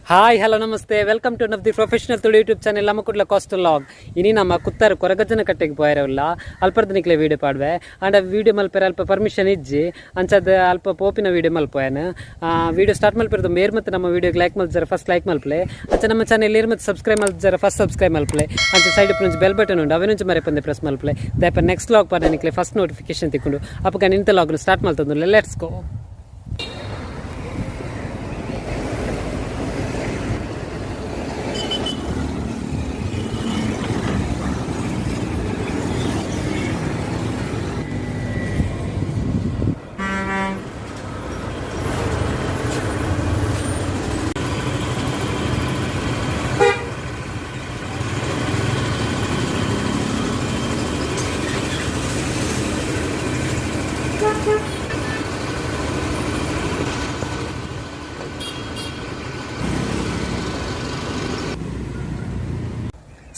Hi hello namaste, welcome to the professional Tulu YouTube channel ನಮ್ಮ Kudla coastal log. ಇನಿ ನಮ್ಮ ಕುತ್ತಾರು ಕೊರಗಜ್ಜನ ಕಟ್ಟೆಗೆ ಪೋಯರವಲ್ಲ ಅಲ್ಪರ್ದ ನಿಕ್ಲೆ ವೀಡಿಯೋ ಪಾಡ್ವೆ. ಅಂಡ ವೀಡಿಯೋ ಮಲ್ಪೆರೆ ಅಲ್ಪ ಪರ್ಮಿಷನ್ ಇಜ್ಜಿ, ಅಂಚದ ಅಲ್ಪ ಪೋಪಿನ ವೀಡಿಯೋ ಮಲ್ಪೋಯನ್. ವೀಡಿಯೋ ಸ್ಟಾರ್ಟ್ ಮಲ್ಪಿರೋದು ಮೇರ್ ಮತ್ತು ನಮ್ಮ ವೀಡಿಯೋಗೆ ಲೈಕ್ ಮಲ್ಜಾರ ಫಸ್ಟ್ ಲೈಕ್ ಮಲ್ಪಲೆ. ಅಂಚ ನಮ್ಮ ಚಾನೆಲ್ ಏರ್ ಮತ್ತು ಸಬ್ಸ್ಕ್ರೈಬ್ ಮಲ್ಜಾರ ಫಸ್ಟ್ ಸಬ್ಸ್ಕ್ರೈಬ್ ಮಲ್ಪಲೆ. ಅಂಚ ಸೈಡ್ ಒಂಜಿ ಬೆಲ್ ಬಟನ್ ಉಂಡು, ಅವೆನೊಂಜಿ ಮರೆ ಪಂದೆ ಪ್ರೆಸ್ ಮಲ್ಪಲೆ. ದಯಪ ನೆಕ್ಸ್ಟ್ ಲಾಗ್ ಪಾಡ ನಿಕ್ಲೆ ಫಸ್ಟ್ ನೋಟಿಫಿಕೇಶನ್ ತಿಕ್ಕೊಂಡು. ಅಪ್ಪಗ ನಿಂತ ಲಾಗ್ ಸ್ಟಾರ್ಟ್ ಮಲ್ತಂದು, let's go.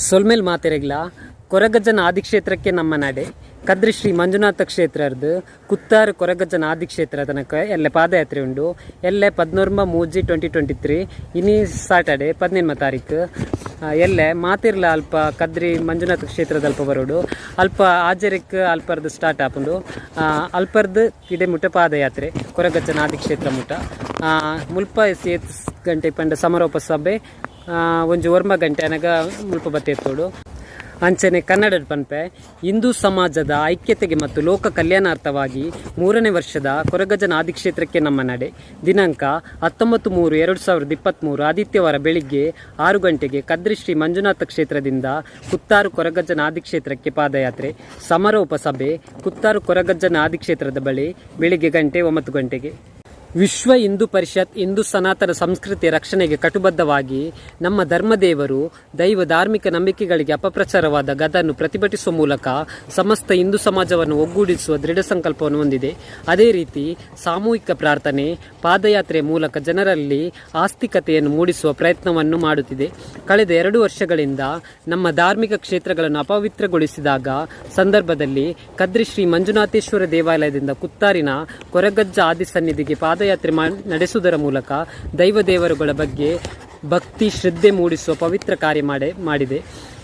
ಸೊಲ್ಮೇಲ್ ಮಾತೆರೆಗ್ಲ ಕೊರಗಜ್ಜನ ಆದಿಕ್ಷೇತ್ರಕ್ಕೆ ನಮ್ಮ ನಡೆ. ಕದ್ರಿ ಶ್ರೀ ಮಂಜುನಾಥ ಕ್ಷೇತ್ರದ್ದು ಕುತ್ತಾರು ಕೊರಗಜ್ಜನ ಆದಿಕ್ಷೇತ್ರ ತನಕ ಎಲ್ಲೆ ಪಾದಯಾತ್ರೆ ಉಂಡು. ಎಲ್ಲೆ 13/3/2023 ಇನಿ ಸಾಟರ್ಡೆ 17 ತಾರೀಕು ಎಲ್ಲೆ ಮಾತಿರ್ಲ ಅಲ್ಪ ಕದ್ರಿ ಮಂಜುನಾಥ ಕ್ಷೇತ್ರದ ಅಲ್ಪ ಬರೋಡು. ಅಲ್ಪ ಆಜರಿಕ್ ಅಲ್ಪರ್ದು ಸ್ಟಾರ್ಟ್ ಆಪುಂಡು. ಅಲ್ಪರ್ದು ಇಡೆ ಮುಟ್ಟ ಪಾದಯಾತ್ರೆ ಕೊರಗಜ್ಜನ ಆದಿಕ್ಷೇತ್ರ ಮುಟ್ಟ. ಮುಲ್ಪ 7 ಗಂಟೆ ಪಂಡ ಸಮಾರೋಪ ಸಭೆ, ಒಂಜಿ 9 ಗಂಟೆ ಅನಗ ಮುಲ್ಪ ಬತ್ತೆತ್ತೋಡು. ಅಂಚನೆ ಕನ್ನಡ ಪನ್ಪೆ. ಹಿಂದೂ ಸಮಾಜದ ಐಕ್ಯತೆಗೆ ಮತ್ತು ಲೋಕ ಕಲ್ಯಾಣಾರ್ಥವಾಗಿ 3ನೇ ವರ್ಷದ ಕೊರಗಜ್ಜನ ಆದಿಕ್ಷೇತ್ರಕ್ಕೆ ನಮ್ಮ ನಡೆ. ದಿನಾಂಕ 19/3/2023 ಆದಿತ್ಯವಾರ ಬೆಳಿಗ್ಗೆ 6 ಗಂಟೆಗೆ ಕದ್ರಿ ಶ್ರೀ ಮಂಜುನಾಥ ಕ್ಷೇತ್ರದಿಂದ ಕುತ್ತಾರು ಕೊರಗಜ್ಜನ ಆದಿಕ್ಷೇತ್ರಕ್ಕೆ ಪಾದಯಾತ್ರೆ. ಸಮಾರೋಪ ಸಭೆ ಕುತ್ತಾರು ಕೊರಗಜ್ಜನ ಆದಿಕ್ಷೇತ್ರದ ಬಳಿ ಬೆಳಿಗ್ಗೆ ಗಂಟೆ 9 ಗಂಟೆಗೆ. ವಿಶ್ವ ಹಿಂದೂ ಪರಿಷತ್ ಹಿಂದೂ ಸನಾತನ ಸಂಸ್ಕೃತಿಯ ರಕ್ಷಣೆಗೆ ಕಟುಬದ್ಧವಾಗಿ ನಮ್ಮ ಧರ್ಮದೇವರು ದೈವ ಧಾರ್ಮಿಕ ನಂಬಿಕೆಗಳಿಗೆ ಅಪಪ್ರಚಾರವಾದ ಗದನ್ನು ಪ್ರತಿಭಟಿಸುವ ಮೂಲಕ ಸಮಸ್ತ ಹಿಂದೂ ಸಮಾಜವನ್ನು ಒಗ್ಗೂಡಿಸುವ ದೃಢ ಸಂಕಲ್ಪವನ್ನು ಹೊಂದಿದೆ. ಅದೇ ರೀತಿ ಸಾಮೂಹಿಕ ಪ್ರಾರ್ಥನೆ, ಪಾದಯಾತ್ರೆಯ ಮೂಲಕ ಜನರಲ್ಲಿ ಆಸ್ತಿಕತೆಯನ್ನು ಮೂಡಿಸುವ ಪ್ರಯತ್ನವನ್ನು ಮಾಡುತ್ತಿದೆ. ಕಳೆದ 2 ವರ್ಷಗಳಿಂದ ನಮ್ಮ ಧಾರ್ಮಿಕ ಕ್ಷೇತ್ರಗಳನ್ನು ಅಪವಿತ್ರಗೊಳಿಸಿದಾಗ ಸಂದರ್ಭದಲ್ಲಿ ಕದ್ರಿ ಶ್ರೀ ಮಂಜುನಾಥೇಶ್ವರ ದೇವಾಲಯದಿಂದ ಕುತ್ತಾರಿನ ಕೊರಗಜ್ಜ ಆದಿಸನ್ನಿಧಿಗೆ ಪಾದಯಾತ್ರೆ ನಡೆಸುವುದರ ಮೂಲಕ ದೈವ ದೇವರುಗಳ ಬಗ್ಗೆ ಭಕ್ತಿ ಶ್ರದ್ಧೆ ಮೂಡಿಸುವ ಪವಿತ್ರ ಕಾರ್ಯ ಮಾಡಿದೆ.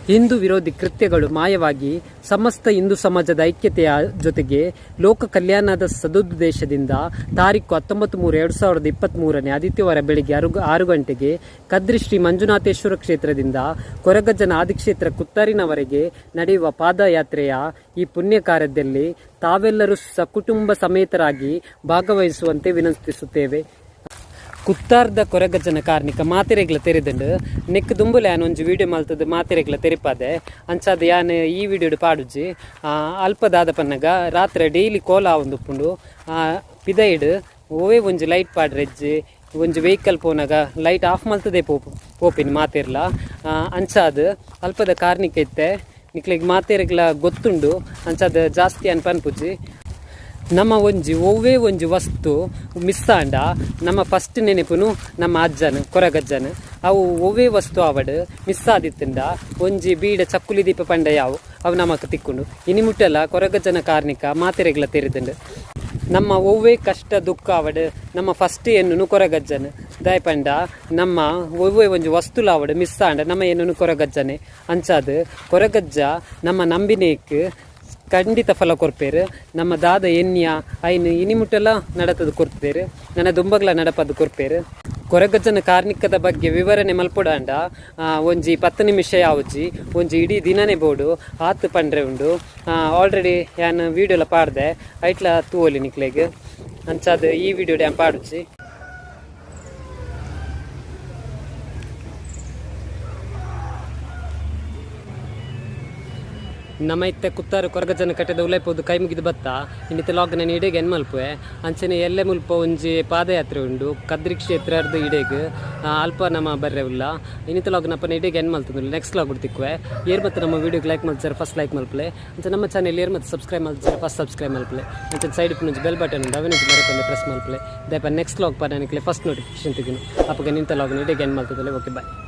ಹಿಂದೂ ವಿರೋಧಿ ಕೃತ್ಯಗಳು ಮಾಯವಾಗಿ ಸಮಸ್ತ ಹಿಂದೂ ಸಮಾಜದ ಐಕ್ಯತೆಯ ಜೊತೆಗೆ ಲೋಕ ಕಲ್ಯಾಣದ ಸದುದ್ದೇಶದಿಂದ ತಾರೀಕು 19/3/2023 ಆದಿತ್ಯವಾರ ಬೆಳಿಗ್ಗೆ 6 ಗಂಟೆಗೆ ಕದ್ರಿ ಶ್ರೀ ಮಂಜುನಾಥೇಶ್ವರ ಕ್ಷೇತ್ರದಿಂದ ಕೊರಗಜ್ಜನ ಆದಿಕ್ಷೇತ್ರ ಕುತ್ತಾರಿನವರೆಗೆ ನಡೆಯುವ ಪಾದಯಾತ್ರೆಯ ಈ ಪುಣ್ಯ ಕಾರ್ಯದಲ್ಲಿ ತಾವೆಲ್ಲರೂ ಸಕುಟುಂಬ ಸಮೇತರಾಗಿ ಭಾಗವಹಿಸುವಂತೆ ವಿನಂತಿಸುತ್ತೇವೆ. ಕುತ್ತಾರ್ದ ಕೊರಗಜ್ಜನ ಕಾರ್ಣಿಕ ಮಾತೆರೆಗ್ಲ ತೆರೆದಂಡು. ನೆಕ್ ದುಂಬುಲೆ ಯಾನ್ ಒಂಜಿ ವೀಡಿಯೋ ಮಲ್ತದ ಮಾತೆರೆಗ್ಲ ತೆರಿಪಾದೆ. ಅಂಚಾದ ಯಾನ್ ಈ ವೀಡಿಯೋಡು ಪಾಡುಜಿ. ಅಲ್ಪ ದಾದ ಪನ್ನಗ ರಾತ್ರೆ ಡೈಲಿ ಕೋಲ ಆವೊಂದುಪ್ಪುಂಡು. ಪಿದೈಡ್ ಒವ್ವೇ ಒಂಜಿ ಲೈಟ್ ಪಾಡ್ರೆಜ್ಜಿ, ಒಂಜಿ ವೆಹಿಕಲ್ ಪೋನಾಗ ಲೈಟ್ ಆಫ್ ಮಲ್ತದೆ ಪೋಪಿನ ಮಾತೆರ್ಲ. ಅಂಚಾದ್ ಅಲ್ಪದ ಕಾರ್ಣಿಕ ಇತ್ತೆ ನಿಕ್ಲೆಗ್ ಮಾತೆರೆಗ್ಲ ಗೊತ್ತುಂಡು. ಅಂಚಾದ ಜಾಸ್ತಿ ಅನ್ ಪನ್ಪುಜಿ. ನಮ್ಮ ಒಂಜಿ ಒವ್ವೇ ಒಂಜಿ ವಸ್ತು ಮಿಸ್ ಆಂಡ ನಮ್ಮ ಫಸ್ಟ್ ನೆನಪುನು ನಮ್ಮ ಅಜ್ಜನ ಕೊರಗಜ್ಜನ. ಅವು ಒವ್ವೇ ವಸ್ತು ಆವಡ್ ಮಿಸ್ ಆದಿತ್ತಂಡ ಒಂಜಿ ಬೀಡ ಚಕ್ಕುಲಿ ದೀಪ ಪಂಡ ಯಾವು ಅವು ನಮಕ್ ತಿಕ್ಕುಂಡು. ಇನಿ ಮುಟ್ಟಲ ಕೊರಗಜ್ಜನ ಕಾರ್ಣಿಕ ಮಾತೆರೆಗ್ಲ ತೆರೆದುಂಡು. ನಮ್ಮ ಒವ್ವೇ ಕಷ್ಟ ದುಃಖ ಆವಡ್ ನಮ್ಮ ಫಸ್ಟ್ ಎನ್ನುನು ಕೊರಗಜ್ಜನ. ದಯಪಂಡ ನಮ್ಮ ಒವ್ವೇ ಒಂಜಿ ವಸ್ತುಲ ಆವಡ್ ಮಿಸ್ ಆಂಡ ನಮ್ಮ ಎನ್ನುನು ಕೊರಗಜ್ಜನೆ. ಅಂಚಾದ್ ಕೊರಗಜ್ಜ ನಮ್ಮ ನಂಬಿನೇಕ್ ಖಂಡಿತ ಫಲ ಕೊರ್ಪೇರು. ನಮ್ಮ ದಾದ ಎನ್ಯ ಐನು ಇನಿ ಮುಟ್ಟೆಲ್ಲ ನಡತದ ಕೊರ್ಪೇರು, ನನ್ನ ದುಂಬಗ್ಲ ನಡಪದು ಕೊರ್ಪೇರು. ಕೊರಗಜ್ಜನ ಕಾರ್ಣಿಕದ ಬಗ್ಗೆ ವಿವರಣೆ ಮಲ್ಪೊಡಾಂಡ ಒಂಜಿ 10 ನಿಮಿಷ ಯಾವುಜಿ, ಒಂಜಿ ಇಡೀ ದಿನನೇ ಬೋಡು ಆತ್ ಪಂಡ್ರೆ ಉಂಡು. ಆಲ್ರೆಡಿ ಯಾನ್ ವೀಡಿಯೋಲ ಪಾಡ್ದೆ, ಐಟ್ಲ ತೂವೊಲಿ ನಿಕ್ಲೆಗ್. ಅಂಚಾದ್ ಈ ವಿಡಿಯೋ ಯಾನ್ ಪಾಡುಜಿ. ನಮ್ಮ ಇತ್ತೆ ಕುತ್ತಾರು ಕೊರಗಜ್ಜನ ಕಟ್ಟೆದ ಉಲೈಪೋದು ಕೈ ಮುಗಿದು ಬತ್ತ. ಇನ್ನಿತ್ತೆ ಲಾಗ್ ನಾನು ಇಡೆಗೆ ಎನ್ ಮಲ್ಪುವೆ. ಅಂಚನೆ ಎಲ್ಲೆ ಮುಲ್ಪ ಒಂಜಿ ಪಾದಯಾತ್ರೆ ಉಂಡು ಕದ್ರಿ ಕ್ಷೇತ್ರ ಇಡೆಗ್. ಅಲ್ಪ ನಮ್ಮ ಬರ್ರೆ ಉಲ್ಲ. ಇನ್ನಿತ್ತೆ ಲಾಗ್ ನಪ್ಪನ ಇಡೆಗೆ ಎನ್ ಮಲ್ತಂದು ನೆಕ್ಸ್ಟ್ ಲಾಗ್ ತಿಕ್ಕುವೆ. ಏರ್ ಮತ್ತು ನಮ್ಮ ವೀಡಿಯೋಗೆ ಲೈಕ್ ಮಲ್ತಾರೆ ಫಸ್ಟ್ ಲೈಕ್ ಮಲ್ಪಲೆ. ಅಂಚೆ ನಮ್ಮ ಚಾನೆಲ್ ಏರ್ ಮತ್ತು ಸಬ್ಸ್ಕ್ರೈಬ್ ಮಲ್ತಾರೆ ಫಸ್ಟ್ ಸಬ್ಸ್ಕ್ರೈಬ್ ಮಲ್ಪಲೆ. ಅಂಚೆ ಸೈಡ್ ಒಂಜಿ ಬೆಲ್ ಬಟನ್ ಉಂಡು, ಅವೆನೊಂಜಿ ಮರೆಪಂದೆ ಪ್ರೆಸ್ ಮಲ್ಪಲೆ. ದಯಪ ನೆಕ್ಸ್ಟ್ ಲಾಗ್ ಪಾಡ ನಿಕ್ಲೆ ಫಸ್ಟ್ ನೋಟಿಫಿಕೇಶನ್ ತಿಕ್ಕುನು. ಅಪ್ಪಗ ನಿಂತ ಲಾಗ್ ಇಡೆಗೆ ಎನ್ ಮಲ್ತದಲ್ಲ. Okay, bye.